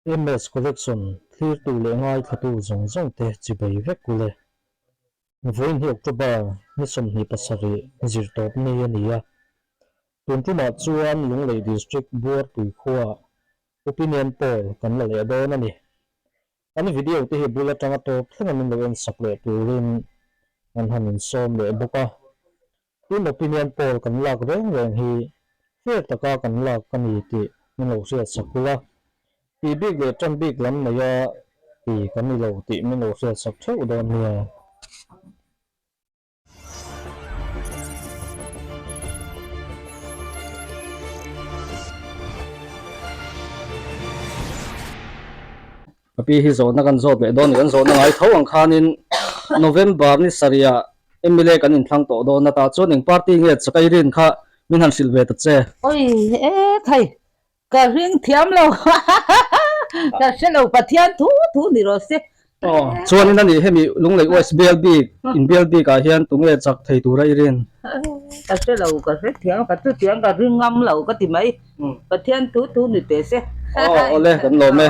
MS Collection thlirtu leh ngaithlatu zawng zawng te chibei vek u le. Vawiin hi October ni 27 zirtawp ni a ni a. Tun tumah chuan Lunglei District Buarpui khuaah Opinion Poll kan la leh dawn a ni. Kan video te hi bul atanga tawp thleng a min lo en sak leh turin an han insawm leh bawk a. Tin opinion poll kan lak reng reng hi fair taka kan lak a ni tih min lo hriat sak ula, tih bik leh tan bik lam neia ti kan ni lo tih min lo hriat sak theuh dawn nia. Ka pi hi zawhna kan zawt leh dawn a ni. Kan zawhna ngai tho ang khanin November ni sarihah mla kan inthlang tawh dawn a, tah chuan eng party nge chakai rin kha min han hrilh ve ta che. Oi e thei ka ring thiam lo ka hre lo Pathian thu thu ni rawh se. Aw chuanin a nih hemi Lunglei West bial bik in bial bik ah hian tunge chak thei tura i rin? Ka hre lo ka hre thiam ka chutiang ka ring ngam lo ka ti mai. Pathian thu thu ni teh se. Aw awle kan lawm e.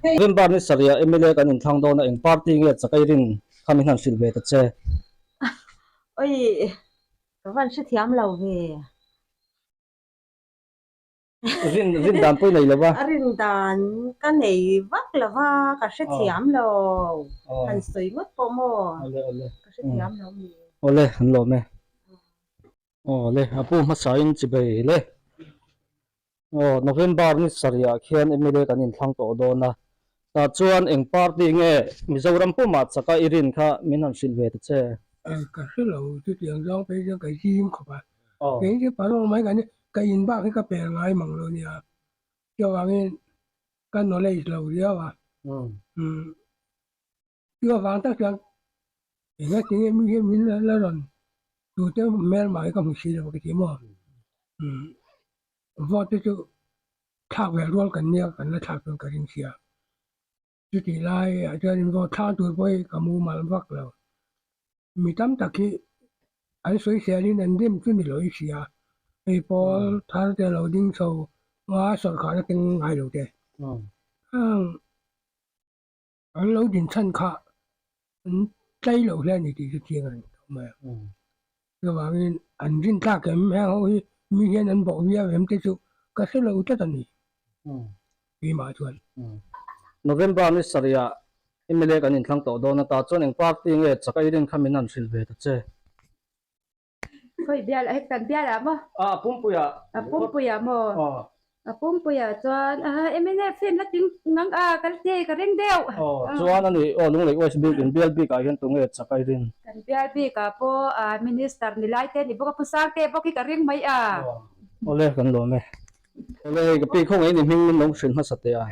November ni sarihah mla kan inthlang dawn a eng party nge chakai rin kha min han hrilh ve ta che. Oi ka van hrethiam lo ve. Rin rin dan pawh i nei lo va. A rin dan ka nei vak lo va, ka hrethiam lo. Han sawi ngawt pawh maw? Awle awle. Ka hrethiam lo ni. Awle an lawm e. Awle a pu hmasa in chibei le. Aw November ni sarihah khian mla kan inthlang tawh dawn a. Tah chuan eng party nge Mizoram pumah chaka i rin kha min han hrilh ve ta che. Ka hre lo chutiang zawng phei chuan ka zim khawp a. Kei chu paruk mai ka ni ka in bak hi ka pel ngai mang lo nia. Chuvangin ka knowledge lo riau a. Chu avang tak chuan eng a tinge mi hian min la rawn tute hmel mah hi ka hmu si lo ka ti maw. Vote te chu thlak ve rual kan nia kan la thlak chuan ka ring sia. Chutih lai ah chuan vote thlak tur pawh hi ka mumal vak lo. Mi tam tak hi an sawisel in an rim chu ni lo i hria. Hei pawl thar te lo ding chho a sawrkhar a keng ngai lo te. An lo din chhan kha an tlai lo hle a ni tih chu chiang a ni tawh mai a. Chuvangin an rin tlak em heng ho hi mi hian an bawh viau em te chu ka hre lo tlat a ni keimah chuan. November ni sarihah mla kan inthlang tawh dawn a, tah chuan eng party nge chak a i rin kha min han hrilh ve ta che. Khawi bial hei kan bial ah maw? A pumpuiah. A pumpuiah maw? Aw. A pumpuiah chuan a MNF hian la ting ngang a ka la ti ka ring deuh. Aw chuan a ni aw Lunglei West bik in bial bik ah hian tunge chak a i rin? Kan bial bik ah pawh a minister ni lai te ni bawk a Pu Sangte bawk hi ka ring mai a. Aw awle kan lawm e. Awle hei ka pi khawngaih in i hming min lo hrilh hmasa teh a.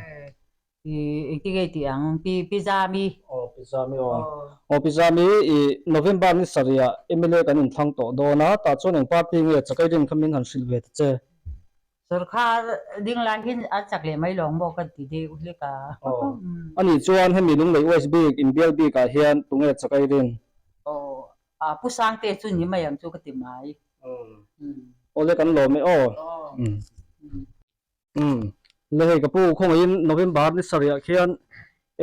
Engti nge tih ang? Pi Pi Zami. Aw Pi Zami aw. Aw Pi Zami i November ni sarihah mla kan inthlang tawh dawn a, tah chuan eng party nge chakai rin kha min han hrilh ve ta che. Sorkar ding lai hian an chak leh mai lawng maw ka ti deuh hlek a. Aw. Anih chuan hemi Lunglei West bik inbial bikah hian tunge chakai rin? Aw a Pu Sangte chu ni mai ang chu ka ti mai. Awle kan lawm e aw. Umm le hei ka pu khawngaihin November ni sarihah khian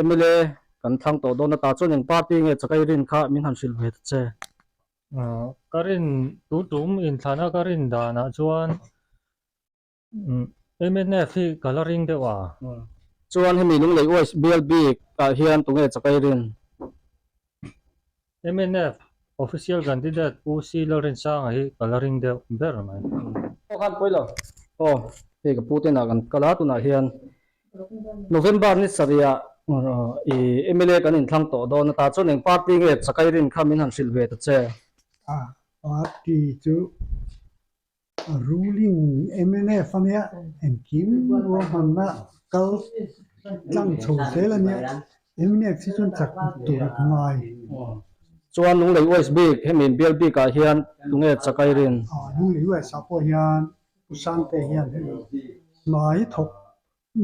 mla kan thlang tawh dawn a ta chuan eng party nge chakai rin kha min han hrilh ve ta che. Ka rin tu tum inthlana ka rin danah chuan mnf hi ka la ring deuh a. Chuan hemi Lunglei West bial bik ah hian tunge chakai rin? Mnf Official Candidate Pu C Lalrinsanga hi ka la ring deuh ber mai. Aw khan pawi lo. Aw hei ka pu te inah kan kal a tunah hian November ni sarihah i mla kan inthlang tawh dawn a tah chuan eng party nge chakai rin kha min han hrilh ve ta che. A party chu ruling mnf a nia engkim ruahmanna kal tlang chho zel a nia mnf hi chuan chak tur a ngai. Chuan Lunglei West bik hemi bial bikah hian tunge chakai rin? Lunglei West ah pawh hian Pu Sangte hian hei hnai thawk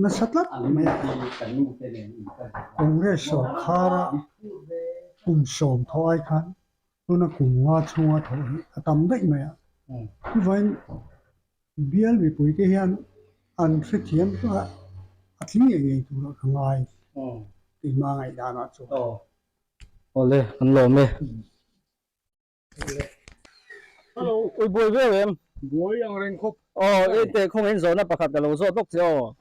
nasa tlat mai a, Congress sawrkhara kum sawm thaw ai khan tuna kum nga chhunga thawh hi a tam daih mai a, chuvangin bial mipui te hian an hrethiam a, a tling ngei ngei turah ka ngai keimah ngaihdanah chuan. Awle kan lawm e. Hello, ui buai viau em? Buai ang reng khawp. Aw, ei teh khawngaihin zawhna pakhat ka lo zawt lawk che aw.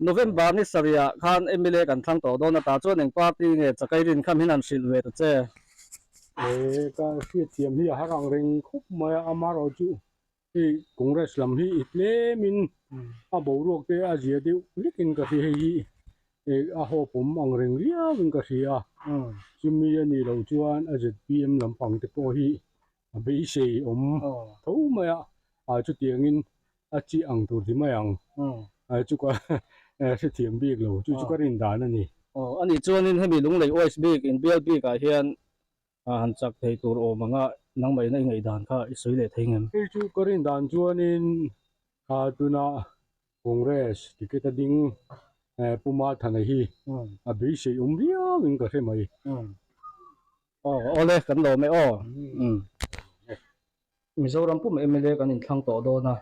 November ni sarih ah khan mla kan thlang tawh dawn ata chuan eng party nge chakai rin kham hian han hrilh ve ta che. E, ka hriatthiam hi a har ang reng khawp mai a, amaherawh chu hei Congress lam hi i tlemin a boruak te a zia deuh hlekin ka hria hei hi a hope awm ang reng riauin ka hria a, chumi a nih loh chuan a zpm lampang te pawh hi a beisei awm tho mai a, ah chutiangin a chi ang tur ti mai ang, chu ka hrethiam bik lo, chu chu ka rin dan a ni. Aw, a nih chuanin hemi Lunglei West bik inbial bikah hian han chak thei tur awm anga nangmah ina i ngaihdan kha i sawi leh thei ngem? Hei chu ka rin dan chuanin tuna Congress ticket a ding Pu Mathana hi a beisei awm viauin ka hre mai. Aw awle kan lawm e aw. Mizoram pum mla kan inthlang tawh dawn a,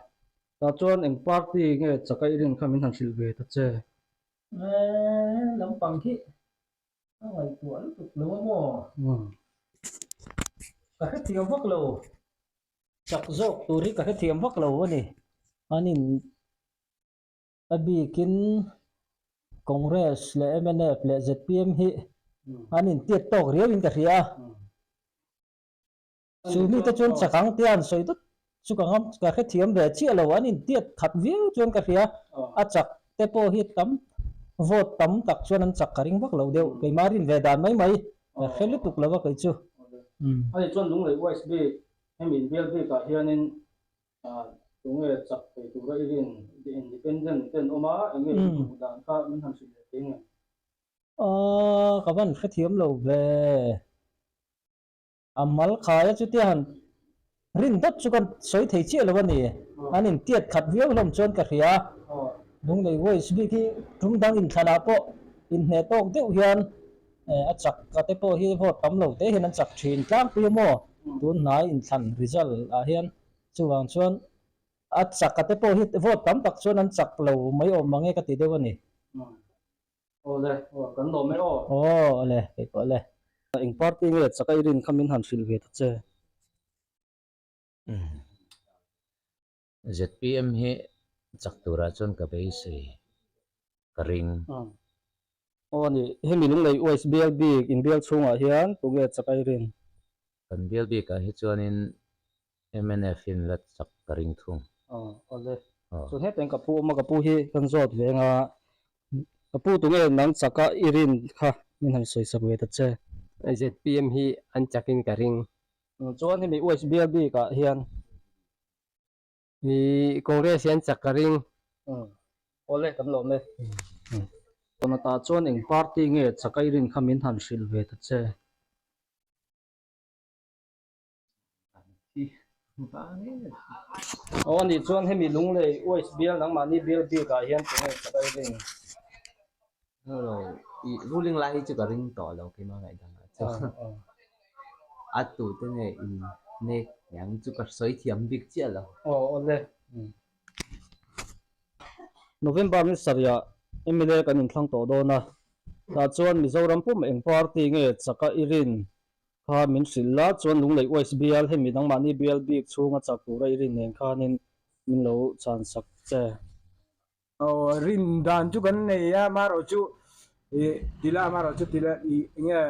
tah chuan eng party nge chaka i rin kha min han hrilh ve ta che. Lampang hi A ngaihtuah lutuk lo a maw? Ka hrethiam vak lo. Chak zawk tur hi ka hrethiam vak lo a ni. An in a bikin Congress leh mnf leh zpm hi an intiat tawk riauin ka hria a. Chu mite chuan chak ang tia an sawi dawt chu ka ngam ka hrethiam ve chiah lo, an intiat khat viau chuan ka hria, a chak te pawh hi tam vote tam tak chuan an chak ka ring vak lo deuh, keimah rin ve dan mai mai ka hre lutuk lo a kei chu. Ani chuan Lunglei West bik hemi inbial bikah hianin tunge chak thei tura i rin the independent ten awm a, enge i duh dan kha min han hrilh leh thei nge? Aw ka van hrethiam lo ve. A mal khaia chutia han rin dawt chu ka sawi thei chiah lo a ni. An intiat khat viau hlawm chuan ka hria. Lunglei West bik hi tum dang inthlanah pawh inhneh tawk deuh hian a chak ka te pawh hi vote tam lo te hian an chak thin tlangpui a maw? Tun hnai inthlan result ah hian chuvang chuan a chak a te pawh hi vote tam tak chuan an chak lo mai awm mang e ka ti deuh a ni. Awle, aw kan lawm e aw. Aw awle, kei pawh le. Eng party nge chak a i rin kha min han hrilh ve ta che. ZPM hi chak turah chuan ka beisei ka ring. Aw ani, hemi Lunglei US bial bik inbial chhungah hian tunge chak a i rin? Kan bial bikah hi chuanin mnf in la chak ka ring thung. Aw awle. Chuan heteng ka pu awm a, ka pu hi kan zawt ve anga ka pu tunge nang chaka i rin kha min han sawi sak ve ta che. ZPM hi an chakin ka ring. Chuan hemi US bial bikah hian. I Congress hi an chak ka ring. Awle kan lawm e. Tunatah chuan eng party nge chaka i rin kha min han hrilh ve ta che. Aw a nih chuan hemi Lunglei West bial nangmahni bial bikah hian tunge ka dai ring? Hello, i ruling lai hi chu ka ring tawh lo keimah ngaihdan ah chuan a tu te nge in nek ang chu ka sawi thiam bik chiah lo. Aw awle. November ni sarih ah mla kan inthlang tawh dawn a, tah chuan Mizoram pum eng party nge chaka i rin? Kha min hrilh la, chuan Lunglei West bial hemi nangmahni bial bik chhunga chak tura i rin nen khanin min lo chhan sak che. Aw rin dan chu kan nei a, amaherawh chu ih tila amaherawh chu tila ih enge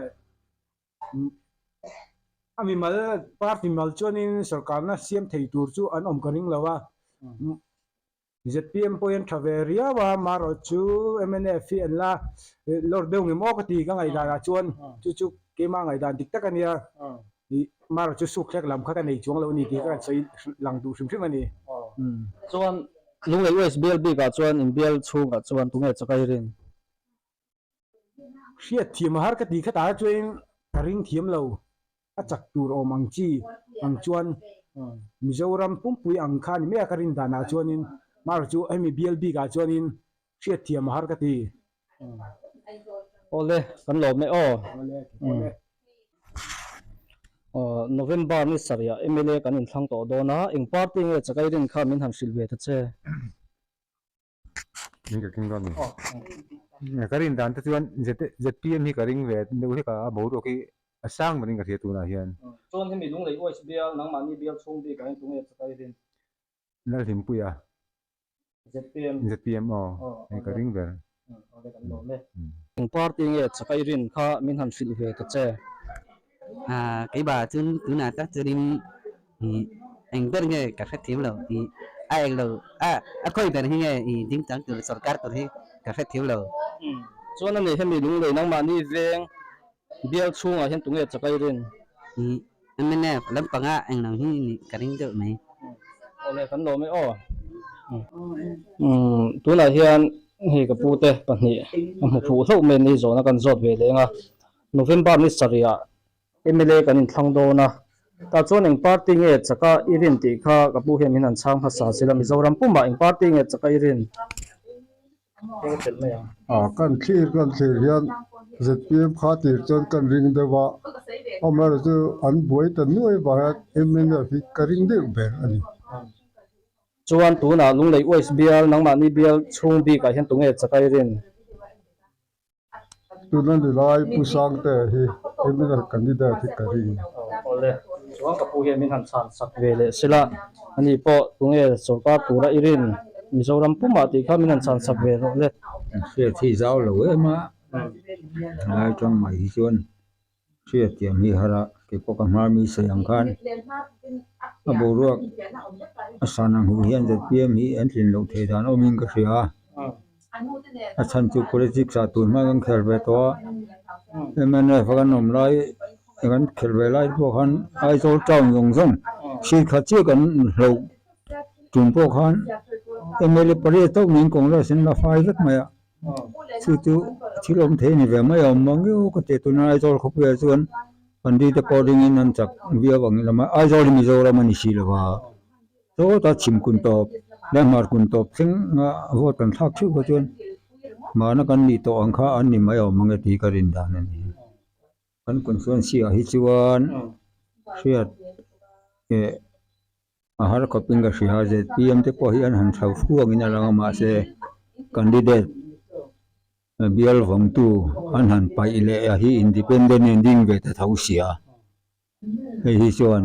a mimal party mal chuanin sorkarna siam thei tur chu an awm ka ring lo a. Zpm pawh hian tha ve riau a, marawh chu mnf hi an la lawr deuh ngem aw ka ti ka ngaihdan ah chuan chu chu keimah ngaihdan dik tak a nia, ih marawh chu suk hlek lam kha ka nei chuang lo a ni tih ka han sawi lang duh hrim hrim a ni. Chuan Lunglei West bial bikah chuan inbial chhungah chuan tunge chakai rin? Hriat thiam a har ka ti khatah chuan ka ring thiam lo, a chak tur awm ang chi ang chuan Mizoram pumpui ang kha ni mai a ka rin danah chuanin marawh chu hemi bial bikah chuanin hriat thiam a har ka ti. Awle, kan lawm e aw. Aw, November ni sarih ah mla kan inthlang tawh dawn a, eng party nge chakai rin kha min han hrilh ve ta che. In ka keng dawn a ni. Ka rin dan te chuan ZPM hi ka ring ve deuh hlek a, a boruak hi a sang berin ka hria tunah hian. Chuan hemi Lunglei West bial nangmahni bial chhung bikah hian tunge chak a i rin? Lalhlimpuia. ZPM. ZPM aw, hei ka ring ber. Awle kan lawm e. Eng party nge chak a i rin kha min han hrilh ve ta che. Keimah chuan tunah tak chuanin eng ber nge ka hrethiam lo a eng lo a a khawi ber hi nge i ding chang tur sorkar tur hi ka hrethiam lo. Chuan ani hemi Lunglei nangmahni veng bial chhungah hian tunge chak a i rin? Mnf lampanga eng lo hi nih ka ring deuh mai. Awle kan lawm e aw. Umm tunah hian hei ka pu te pahnih a hmu phuh hlauh mai ni zawhna kan zawt ve leng a. November ni sarih ah mla kan inthlang dawn a. Tah chuan eng party nge chaka i rin tih kha ka pu hian min han chhang hmasa sila Mizoram pumah eng party nge chaka i rin? Kan thlir kan thlir hian zpm kha tir chuan kan ring deuh a, amaherawhchu chu an buai ta nuai vang hian mnf hi ka ring deuh ber a ni. Chuan tunah Lunglei West bial nangmahni bial chhung bikah hian tunge chakai rin? Tuna ni lai Pu Sangte hi mnf candidate hi ka ring. Awle, chuan ka pu hian min han chhan sak ve leh sela, ani pawh tunge sorkar tura i rin Mizoram pumah tih kha min han chhan sak ve rawh le. Hriat hi zau lo em a, lai tang mai hi chuan hriat tiang hi har a, kei pawh ka hma mi sawi ang khan a boruak a san ang huh hian zpm hi an tlin loh theih dan awmin ka hria a. A chhan chu politics ah tun hma kan khel ve tawh a, mnf a kan awm lai kan khelh ve lai pawh khan Aizawl town zawng zawng seat khat chiah kan hloh tum pawh khan mla pariat chauh niin Congress in la fai vek mai a, chu chu thil awm thei a ni ve mai a awm mang viau ka ti a, tuna Aizawl khawpuiah chuan Pandit-a pawh ringin an chak viau ang ila Aizawl hi Mizoram a ni si lo va. Sawta chhim kun tawp leh hmar kun tawp thleng a vote kan thlak theuh kha chuan mahna kan nih tawh ang kha an ni mai awm ang e tih ka rin dan a ni. Kan constituency ah hi chuan hriat eh a har khawpin ka hria a zpm te pawh hi an han thau fu angin a lang a mahse candidate bial vawngtu an han paih leh a hi independent in ding ve ta tho sia. Hei hi chuan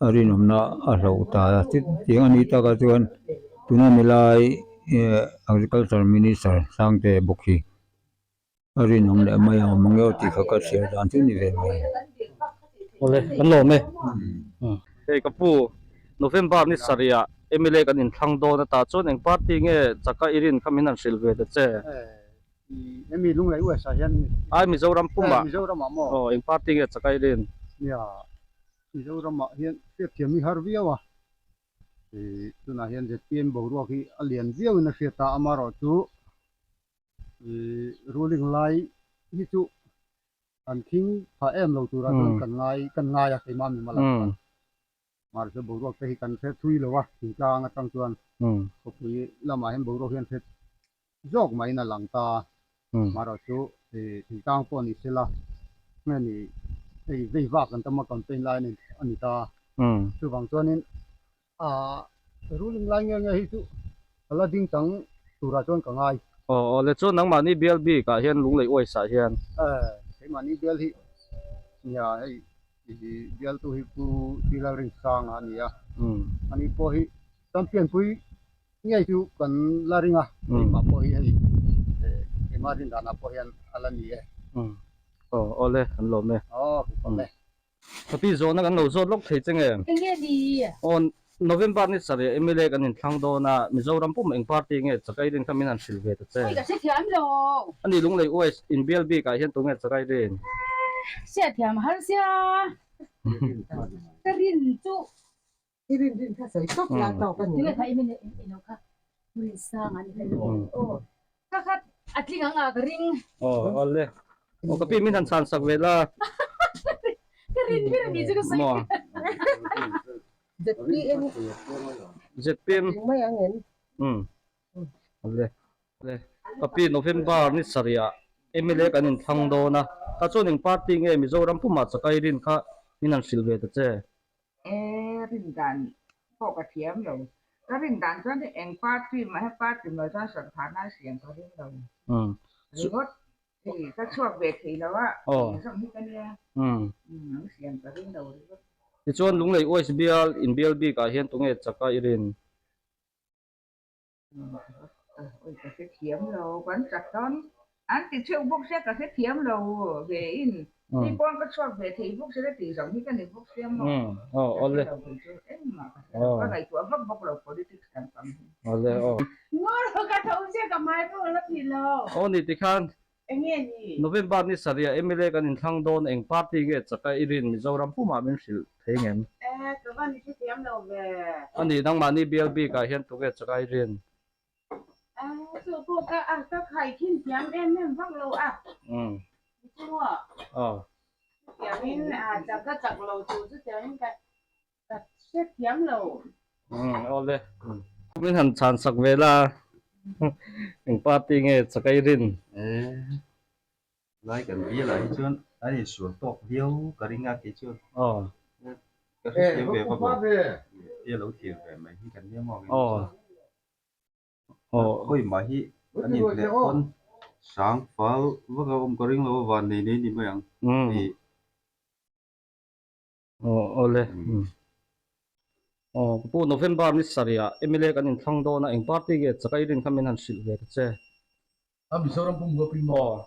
a rinawmna a hloh ta a chutiang a nih takah chuan tuna nilai eh agriculture minister Sangte bawk hi a rinawm leh mai ang awm ang emaw tih kha ka chhiar dan chu ni ve mai. Awle kan lawm e. Hei ka pu November ni sarih ah mla kan inthlang dawn ata chuan eng party nge chaka i rin kha min han hrilh ve ta che. Hemi Lunglei US ah hian Ai Mizoram pumah Mizoram ah maw? Aw eng party nge chakai rin? Nia Mizoram ah hian hriatthiam hi har viau a, ih tunah hian zpm boruak hi a lian viau in a hriat a, amaherawhchu ih ruling lai hi chu an khing phah em lo turah chuan kan ngai kan ngai a keimah mimal ah chuan. Mahse boruak te hi kan hre thui lo a, thingtlang atang chuan khawpui lamah hian boruak hian hre zawk maiin a lang ta. Marawh chu thingtlang pawh ni sela nge ni hei vei vak kan tam a campaign lai a ni ta. Chuvang chuanin ruling lai nge nge hi chu a la ding chang turah chuan ka ngai. Aw aw le chuan nangmahni bial bikah hian Lunglei Uaisa hian. Keimahni bial hi nia hei I bialtu hi Pu Silalrinsanga a ni a, ani pawh hi champion pui ngei chu kan la ring a, keimah pawh hi hei keimah rin danah pawh hian a la ni e. Aw awle kan lawm e. Aw kan lawm e. Khapi zawhna kan lo zawt lawk thei che nge? Enge ni? Aw November ni sarih mla kan inthlang dawn a, Mizoram pum eng party nge Chakai rin kha min han hrilh ve ta che. Ui ka hrethiam lo. Ani Lunglei West inbial bik ah hian tunge Chakai rin? Hriathiam har sia. Ka rin chu. I rin rin kha sawi tawp la tawk a ni. Tunge kha i min ilo kha rin sang an ni. Aw ka kha a tling ang a ka ring. Aw awle. Aw ka pi min han chhan sak ve la. Ka rin ber a ni chu ka sawi. Maw. ZPM. ZPM. Mai ang em. Um. Le. Le. Ka pi November ni sarih ah mla kan inthlang dawn a. Ka chuan eng party nge Mizoram pumah chakai rin kha min han hrilh ve ta che. E rin dan pawh ka thiam lo. Ka rin dan chuan hi eng party mah he party mah chuan sawrkhar nan siam ka ring lo. Ringawt hei ka chhuak ve thei lo a, eng zawng hi ka nia. An siam ka ring lo ringawt. Tichuan Lunglei West bial inbial bikah hian tunge chaka i rin? Oi ka hre thiam lo kan chak dawn an ti theuh bawk sia ka hre thiam lo ve in mi pawn ka chhuak ve thei bawk sia tih zawng hi ka ni bawk sia maw ka hre lo kei chu engmah ka hre lo ka ngaihtuah vak bawk lo politics lam pang hi. Awle aw. Ngawr ka tho sia ka hmai pawh ka la phih lo. Aw ni tikhan Enge ni? November ni sarih ah mla kan inthlang dawn eng party nge chaka i rin Mizoram pumah min hrilh thei ngem? E, ka van hrethiam lo ve. A nih nangmahni bial bik ah hian tuge chaka i rin? E, chu pawh ka a ka khaikhin thiam em em vak lo a. Umm. Chungaw. Aw. Chutiangin a chak ka chak lo tur chutiangin ka Ka hrethiam lo. Umm awle. Min han chhan sak ve la. Eng party nge chakai rin? Eh lai kan bial ah hi chuan an insual tawk viau ka ring a kei chuan. Aw. Ka hrethiam ve vak lo. Tia lo thlir ve mai hi kan nia maw ang Aw. Aw. Khawi mah hi an inhleh pawn sang fal vak a awm ka ring lo a van nei nei ni mai ang. Umm. Aw awle. Aw ka pu November ni sarih ah mla kan inthlang dawn a eng party nge chakai rin kha min han hrilh ve ta che. A Mizoram pum huap in maw?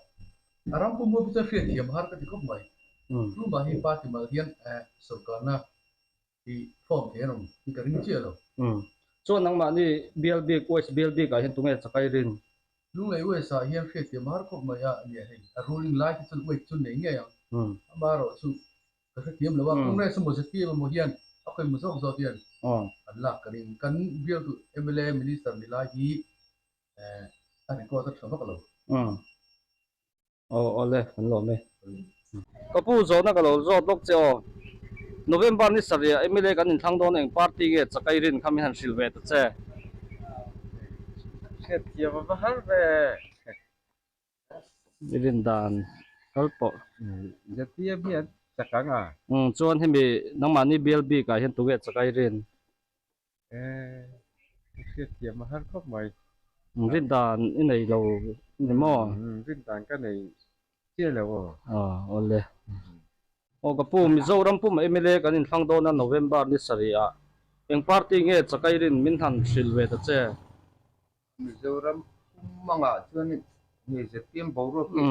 A ram pum huap hi chuan hriatthiam har ka ti khawp mai. Tumah hi party mal hian sawrkarna hi form thei an awm hi ka ring chiah lo. Chuan nangmahni bial bik West bial bik ah hian tunge chakai rin? Lunglei West ah hian hriatthiam har khawp mai a nia hei. A ruling lai te chuan wait chu nei ngei ang. Amaherawh chu Ka hrethiam lo a, Congress emaw zpm emaw hian a khawi maw zawk zawk hian an lak ka ring. Kan bialtu mla Minister ni lai hi a record a tha vak lo. Aw awle kan lawm e. Ka pu zawhna ka lo zawt lawk che aw. November ni sarih ah mla kan inthlang dawn eng party nge chakai rin kha min han hrilh ve ta che. Hriatthiam a va har ve. I rin dan kal pawh. ZPM hi an chak ang a. Umm chuan hemi nangmahni bial bik ah hian tunge chak a i rin? Eh i hriatthiam a har khawp mai. Rin dan i nei lo ni maw? Umm rin dan ka nei chiah lo aw. Aw awle. Aw ka pu Mizoram pum mla kan inthlang dawn a November ni sarih ah eng party nge chak a i rin min han hrilh ve ta che? Mizoram pumangah chuan hei ZPM boruak hi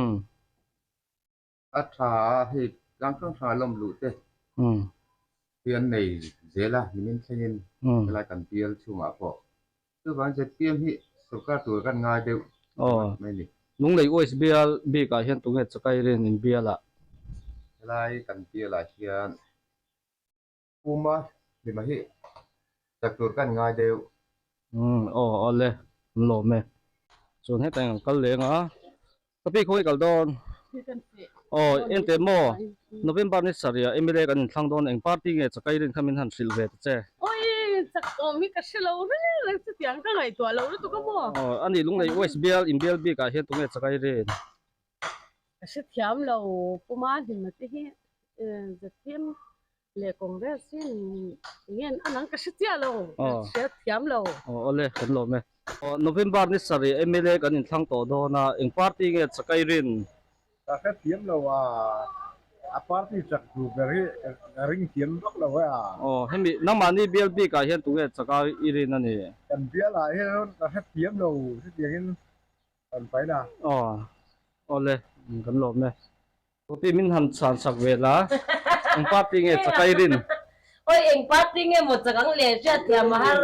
a tha a, hei tlang hrang hrang a lawm luh te hi an nei zel a, nimin thlengin helai kan bial chhungah pawh. Chuvang ZPM hi sorkar tur kan ngai deuh mai a ni. Lunglei West bial bikah hian tunge chakai rin in bialah? Helai kan bialah hian Puma hlima hi chak tur kan ngai deuh. Umm aw awle an lawm e. Chuan hetah hian kan kal leng a, ka pi khawnge kal dawn? Aw ente maw November ni sarih ah mla kan inthlang dawn eng party nge chakai rin kha min han hrilh ve ta che. Oi chak awm hi ka hre lo reng reng chutiang ka ngaihtuah lo lutuk a maw. Aw ani Lunglei West bial inbial bik ah hian tunge chakai rin? Ka hrethiam lo Puma hlima te hi ZPM leh Congress hi enge an ang ka hre chiah lo, ka hrethiam lo. Aw awle kan lawm e. November ni sarih mla kan inthlang tawh dawn a, eng party nge chakai rin? Ka hrethiam lo a, a party chak duh ber hi ka ring thiam vak lo e a. Aw hemi nangmahni bial bikah hian tunge chakai i rin a ni? Kan bialah hian ka hrethiam lo hetiangin Kan pai la. Aw awle kan lawm e. Poppy min han chhan sak ve la eng party nge chakai rin. Oi eng party nge maw chak ang le hriat thiam a har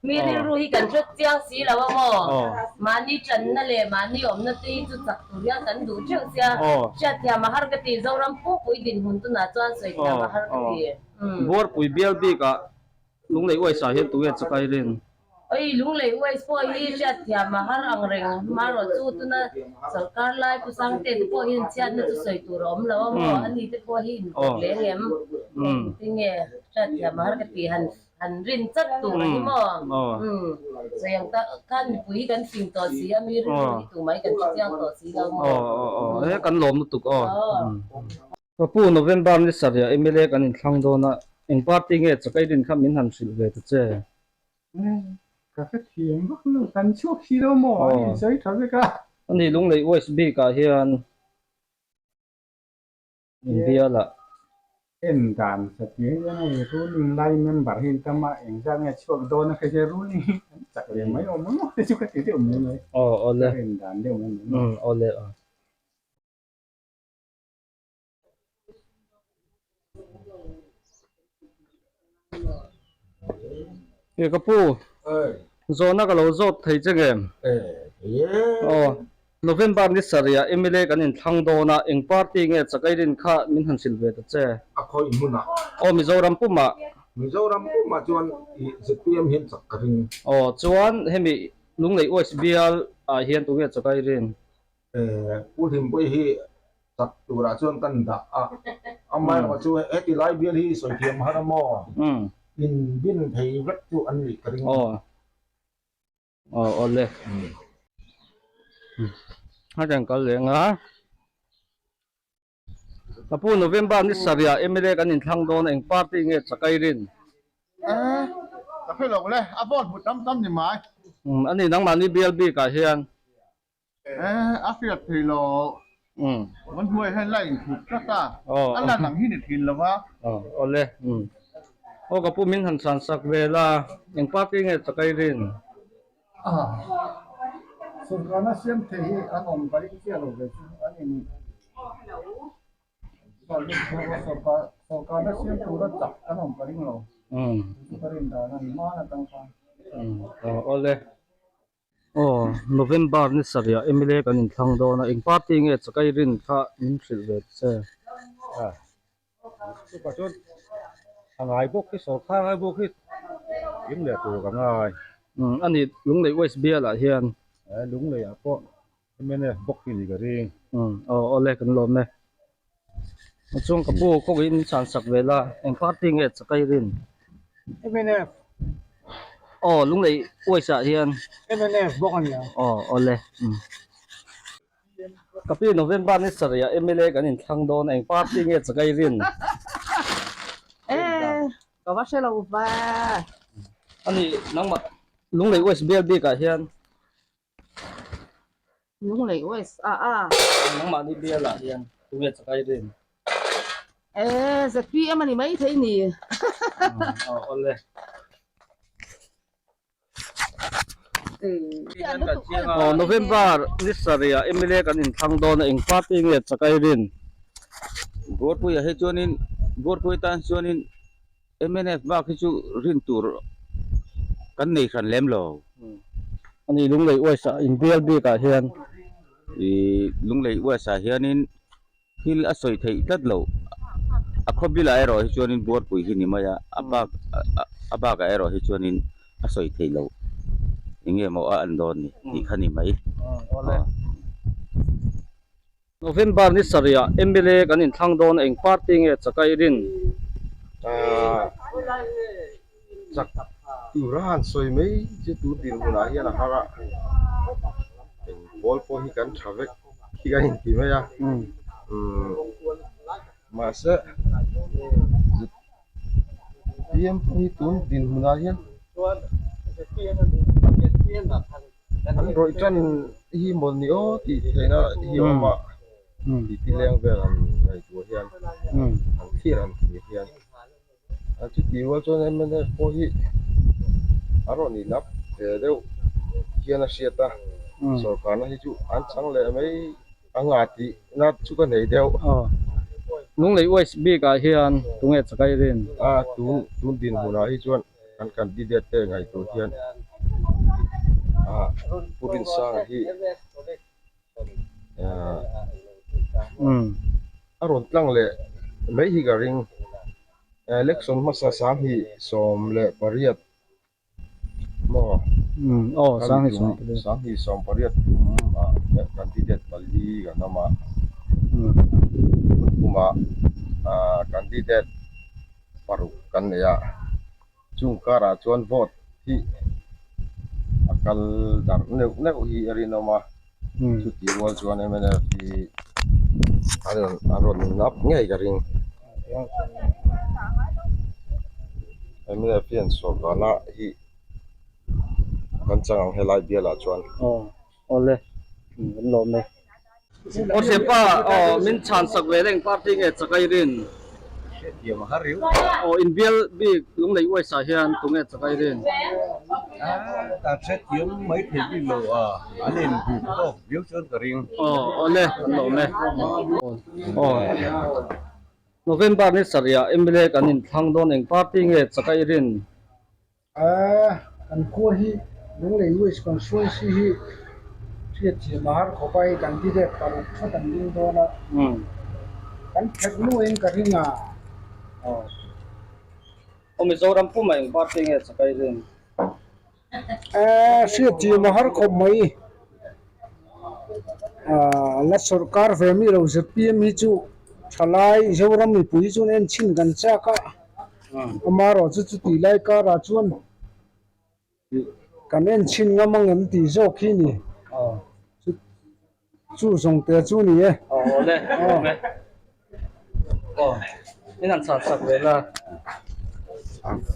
mi rilru hi kan hre chiang si lo a maw mahni channa leh mahni awmna te hi chu chak tur hian kan duh theuh sia hriat thiam a har ka ti Zoram pupui dinhmun tunah chuan sawi thiam a har ka ti. Buarpui bial bikah Lunglei uaisa hian tunge chakai rin? Oi, Lunglei uais pawh hi hriat thiam a har ang reng marawh chu tuna sawrkar lai Pu Sangte te pawh hian chhiatna chu sawi tur a awm lo a maw? Ani te pawh hi inkawp leng em? Engtinge hriat thiam a har ka ti han han rin chat tur a ni maw? Sawi ang tak khan mipui hi kan fing tawh si a, mi rilru hi tumah hi kan hre chiang tawh si lo maw? Aw aw aw, kan lawm lutuk aw. Ka pu November ni sarih ah mla kan inthlang dawn a, eng party nge chakai rin kha min han hrilh ve ta che? Ka hrethiam vak lo, kan chhuak si lo maw? An insawi tha vek a. Ani Lunglei West bikah hian inbialah. En dan satliah hian hei ruling lai member hi an tam a, engzat nge chhuak dawn a hre ruling hi an chak leh mai awm ang te chu ka ti deuh mai mai. Aw awle. Ka en dan deuh mai mai maw. Umm awle aw. Nge ka pu zawhna ka lo zawt thei che nge aw November ni sarih ah mla kan inthlang dawn a eng party nge Chakairin kha min han hrilh ve ta che A khawi hmunah aw Mizoram pumah Mizoram pumah chuan i zpm hian chak ka ring aw chuan hemi Lunglei West bial ah hian tunge Chakairin Pu Hlimpuii hi chak turah chuan kan dah a, amaherawh chu heti lai bial hi sawi thiam har a maw? In bin thei vek chu an nih ka ring. Aw aw aw le a kan kal leng a ka pu November ni sarih ah mla kan inthlang dawn a eng party nge chakai rin? Ka hre lo le, a vote hmu tam tam ni mai. Ani nangmahni bial bikah hian A hriat thei lo. Kan hnuai hian la inthup tlat a, a lan ang hi ni thin lo va. Awle. Aw ka pu min han chhan sak ve la, eng party nge chakai rin? Sorkarna siam thei hi an awm ka ring chiah lo ve chu an in sorkarna siam tura chak an awm ka ring lo. Chu ka rin dan a ni hman atang khan. Awle. Aw, November ni sarih ah mla kan inthlang dawn a, eng party nge chakai rin kha min hrilh ve che? A, chutah chuan a ngai bawk hi, sawrkar ngai bawk hi kim leh tur ka ngai. Umm, ani Lunglei West bial ah hian. Eh, Lunglei ah pawh mnf bawk hi ni ka ring. Umm, aw, awle kan lawm e. Chuan ka pu kawngin min chhan sak ve la, eng party nge chakai rin? Mnf. Aw, Lunglei West ah hian. Mnf bawk a nia. Aw, awle. Umm. Ka pi November ni sarih ah mla kan inthlang dawn a, eng party nge chakai rin? Eh, ka va hre lo va. Ani, nangmah Lunglei West bial bikah hian. Lunglei West ah a. Nangmahni bial ah hian tunge chakai rin? Eh, ZPM a ni mai thei ni. Aw awle. Aw November ni sarih ah mla kan inthlang dawn a eng party nge chakai rin? Buarpui ah hi chuanin Buarpui tan chuanin Mnf bak hi chu rin tur kan nei hran lem lo. Ani Lunglei West ah inbial bik ah hian. Ih Lunglei West ah hianin thil a sawi theih tlat lo. A khaw bilah erawh hi chuanin buarpui hi ni mai a, a bak a bakah erawh hi chuanin a sawi theih loh. Eng nge maw a an dawn ni tih kha ni mai. November ni sarih ah mla kan inthlang dawn a eng party nge chakai rin? Chak tur a han sawi mai chu tun dinhmunah hian a har a, eng pawl pawh hi kan tha vek hi kan inti mai a, mahse zpm pawh hi tun dinhmunah hian An rawih tan hi maw ni aw tih theihna hi a awm a, titi leng vel an ngaihtuah hian an thlir an thlir hian a chuti rual chuan mnf pawh hi a rawn inap ve deuh hian a hriat a, sorkarna hi chu an chang leh mai ang a tihna chu ka nei deuh. Lunglei West bikah hian tunge chakai rin? A tun tun dinhmunah hi chuan. Kan candidate te ngaihtuah hian ah Pu Rinsanga hi ah a rawn tlang leh mai hi ka ring election hmasa 28 maw 28 tum ah candidate pali kan awm a kumah ah candidate paruk kan nei a chung karah chuan vote hi a kal darh neuh neuh hi a rinawm a chuti rual chuan mnf hi a rawn a rawn up ngei ka ring mnf hian sawrkarna hi. kan chang ang helai bialah chuan. Aw awle kan lawm e. Aw thianpa aw min chhan sak ve reng party nge chakai rin. Hriatthiam a har riau. Aw inbial bik Lunglei uaisa hian tunge chakai rin. Ka hriatthiam mai thei bik lo a, an inbuk tawk viau chuan ka ring. Aw awle kan lawm e. Aw November ni sarih ah mla kan inthlang dawn eng party nge chakai rin. Kan khua hi Lunglei West Constituency hi hriatthiam a har khawp a, hei candidate paruk that an ding dawn a, kan phet nuaiin ka ring a. Aw Mizoram pumah eng party nge chakai rin? Hriatthiam a har khawp mai. La sawrkar ve mi lo ZPM hi chu thalai Zoram mipui chuan en chhin kan chak a. Amaherawh chu chutih lai karah chuan kan en chhin ngam ang em tih zawk hi ni. Chu zawng te chu ni e. Aw in han chhan sak ve la.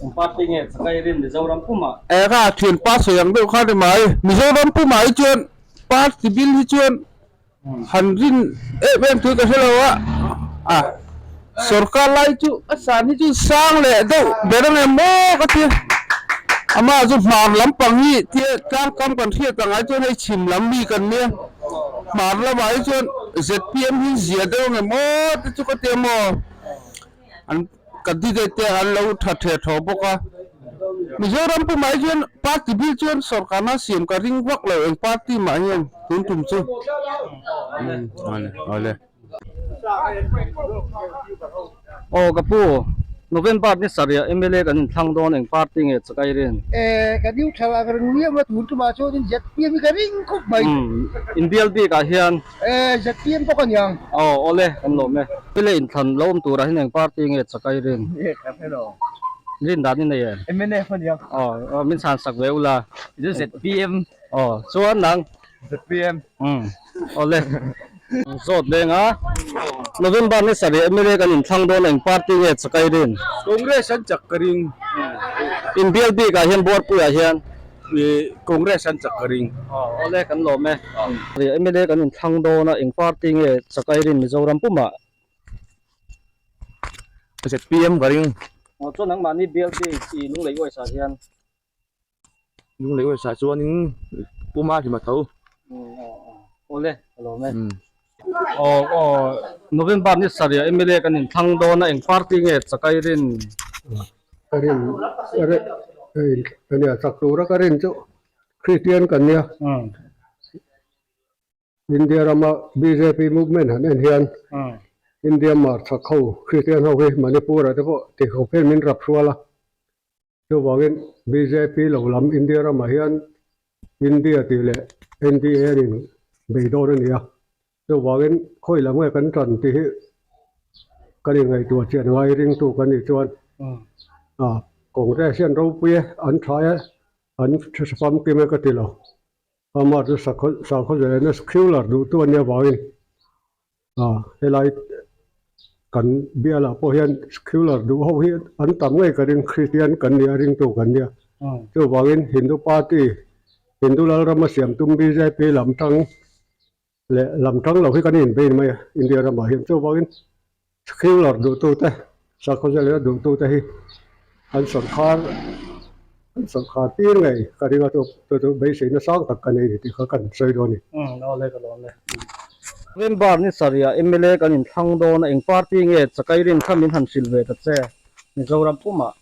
Eng party nge chakai rin Mizoram pumah? Eh kha thianpa sawi ang deuh kha ni mai. Mizoram pumah hi chuan party bil hi chuan han rin em em tui ka hre lo a. A sorkar lai chu a san hi chu sang leh deuh ber ang em maw ka ti. Amah chu hmar lampang hi tia tlangkam kan hriat ang ai chuan hei chhim lam mi kan nia. Hmar lamah hi chuan zpm hi zia deuh ang em aw te chu ka ti a maw an candidate te an lo tha the thaw bawk a Mizoram pumah hi chuan party bil chuan sorkarna siam ka ring vak lo eng party mah hian tun tum chu awle awle. Aw ka pu November ni sarih ah mla kan inthlang dawn eng party nge chakai rin? E ka neutral a ka ring miau a tun tumah chuanin zpm hi ka ring khawp mai. Umm inbial bik ah hian. E zpm bawk a niang. Aw awle kan lawm e. Mla inthlan lo awm turah hian eng party nge chakai rin? E ka hre lo. Rin dan i nei em? Mnf a niang. Aw min chhan sak ve ula. Zpm. Aw chuan nang. Zpm. Umm awle. Zawt leng a. November ni sarih mla kan inthlang dawn eng party nge chakai rin? Congress an chak ka ring. Inbial bik ah hian Buarpui ah hian. Congress an chak ka ring. Aw awle kan lawm e. Mla kan inthlang dawn a eng party nge chakai rin Mizoram pumah? Zpm ka ring. Aw chuan nangmahni bial bik i Lunglei uaisa hian. Lunglei uaisa chuanin Puma hlima tho. Awle ka lawm e. Aw aw November ni sarih ah mla kan inthlang dawn a eng party nge chakai rin? Ka rin ania chak tura ka rin chu Christian kan nia. India rama bjp movement han en hian India mar chak ho Christian ho hi Manipur ah te pawh tikhawp hian min rap hrual a. Chuvangin bjp lo lam India ramah hian India tih leh NDA an in bei dawn a ni a. Chuvangin khawi lam nge kan tan tih hi kan inngaihtuah chian ngai ringtu kan nih chuan Congress hian ropui e, an tha e, an famkim e ka ti lo. Amah chu sakhaw zalena secular duhtu a nih avangin Helai kan bialah pawh hian secular duh ho hi an tam ngei ka ring Kristian kan nia ringtu kan nia chuvangin Hindu party Hindu Lalrama siam tum bjp lam tang leh lam tang lo hi kan inbein mai a India ramah hian chuvangin secular duhtute sakhaw zalena duhtute hi an sawrkar an sawrkar tir ngei ka ring a chu chu beiseina sang tak ka nei ni tih kha kan sawi dawn a ni. November ni sarih ah mla kan inthlang dawn a eng party nge chakai rin kha min han hrilh ve ta che Mizoram pumah.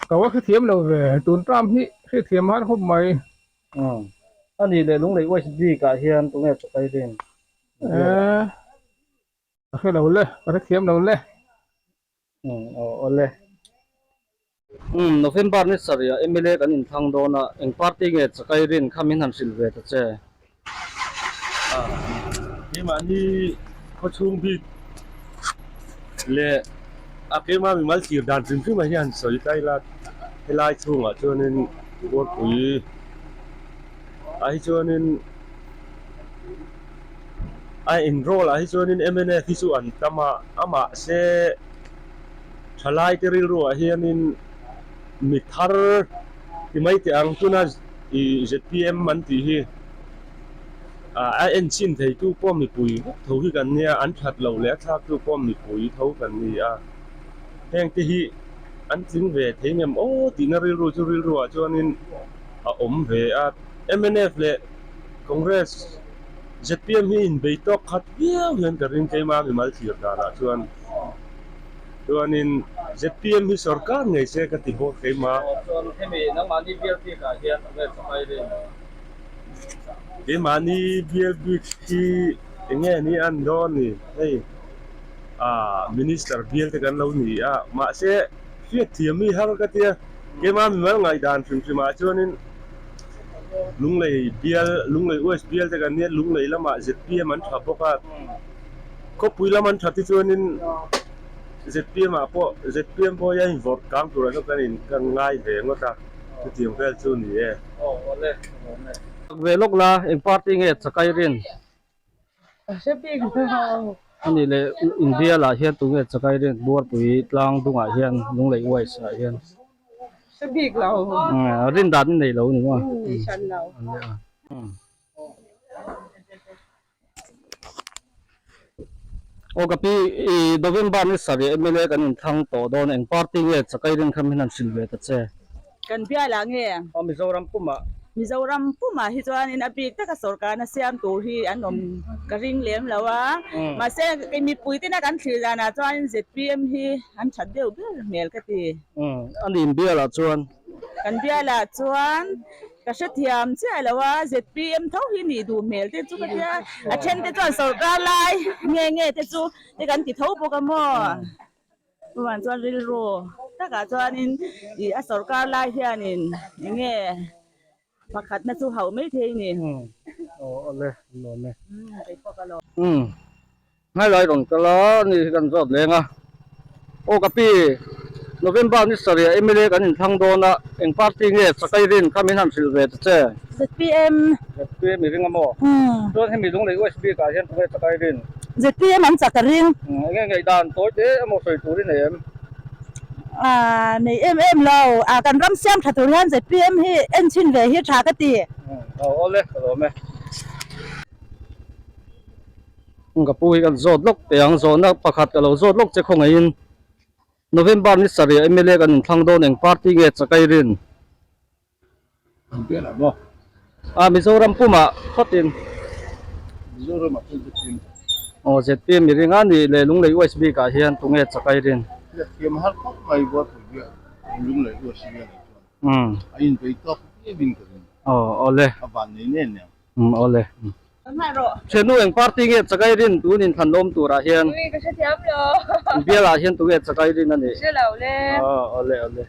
Ka va hrethiam lo ve tun term hi hrethiam har khawp mai. Umm a nih leh Lunglei West bik ah hian tunge chakai rin? Eee ka hre lo le ka hrethiam lo le. Umm aw awle. Umm November ni sarih ah mla kan inthlang dawn a, eng party nge chakai rin kha min han hrilh ve ta che. Keimahni khawchhung bik leh a keimah mimal thlir dan hrim hrim ah hian sawi ta ila helai chhungah chuanin Buarpui ah hi chuanin a enroll ah hi chuanin mnf hi chu an tam a amah se thalai te rilru ah hianin mi thar ti mai teh ang tuna. I zpm an tih hi a en chhin theitu pawh mipui bawk tho hi kan nia, an that loh leh a thlaktu pawh mipui tho kan ni a. Heng te hi an tling ve thei ngem aw tihna rilru chu rilru ah chuanin a awm ve a. Mnf leh Congress zpm hi inbei tawk khat viau hian ka ring keimah mimal thlir danah chuan. Chuanin zpm hi sorkar ngei se ka ti bawk keimah. Chuan hemi nangmahni bial bik ah hian enge chakai rin? Keimahni bial bik hi enge ni an dawn ni hei ah minister bial te kan lo ni a mahse hriatthiam hi har ka tia keimah mimal ngaihdan hrim hrim ah chuanin Lunglei bial Lunglei West bial te kan nia Lunglei lamah zpm an tha bawk a. Khawpui lam an that hi chuanin zpm ah pawh zpm pawh hian vawrh kang tur an kan in kan ngai ve ngawt a chutiang vel chu ni e. Aw awle awle. Ve lawk la eng party nge chakai rin? Ka hre bik lo. Ani leh India lah hian tunge chakai rin Buarpui tlang dungah hian Lunglei West ah hian. Hre bik lo. Rin dan i nei lo ni maw? Nei hran lo. Aw ka pi i November ni sarih mla kan inthlang tawh dawn eng party nge chakai rin kha min han hrilh ve ta che. Kan bial ah nge? Aw Mizoram pumah. Mizoram pumah hi chuanin a bik taka sorkarna siam tur hi an awm ka ring lem lo a, mahse kei mipui tena kan thlir danah chuanin zpm hi an that deuh ber hmel ka ti. A nin bial ah chuan. Kan bial ah chuan Ka hrethiam chiah lo a, zpm tho hi nih duh hmel te chu ka tia, a then te chuan sorkar lai nge nge te chu te kan ti tho bawk a maw? Chuvang chuan rilru takah chuanin ih a sorkar lai hianin eng nge pakhatna chu hauh mai thei ni. Aw awle lawm e. Umm Ngailai rawn kal a, ni hi kan zawt leng a. Aw ka pi, November ni sarih mla kan inthlang dawn a, eng party nge Chakai rin kha min han hrilh ve ta che? Zpm. Zpm i ring a maw? Chuan hemi Lunglei West bik ah hian tunge Chakai rin? Zpm an chak a ring. Eng nge ngaihdan tawi te emaw sawi tur i nei em? Aaa nei em em lo, aa kan ram siam tha tur hian zpm hi en chhin ve hi tha ka ti. Aw awle, ka lawm e. Ka pu hi kan zawt lawk teh ang, zawhna pakhat ka lo zawt lawk che khawngaihin November ni sarih mla kan inthlang dawn eng party nge chakai rin? An pian ah maw? A Mizoram pumah phawtin. Mizoram ah chuan zpm. Aw zpm i ring a nih leh Lunglei USB kah hian tunge chakai rin? Hriatthiam har khawp mai Buarpui biak Lunglei USB a nih chuan a inbei tawk viau in ka ring. Aw awle. A van nei nen nen. Umm awle. Thiannu eng party nge chakai rin tun in thlan awm turah hian Ui ka hrethiam lo. Bial ah hian tunge chakai rin a nih? Hre lo le. Aw awle awle.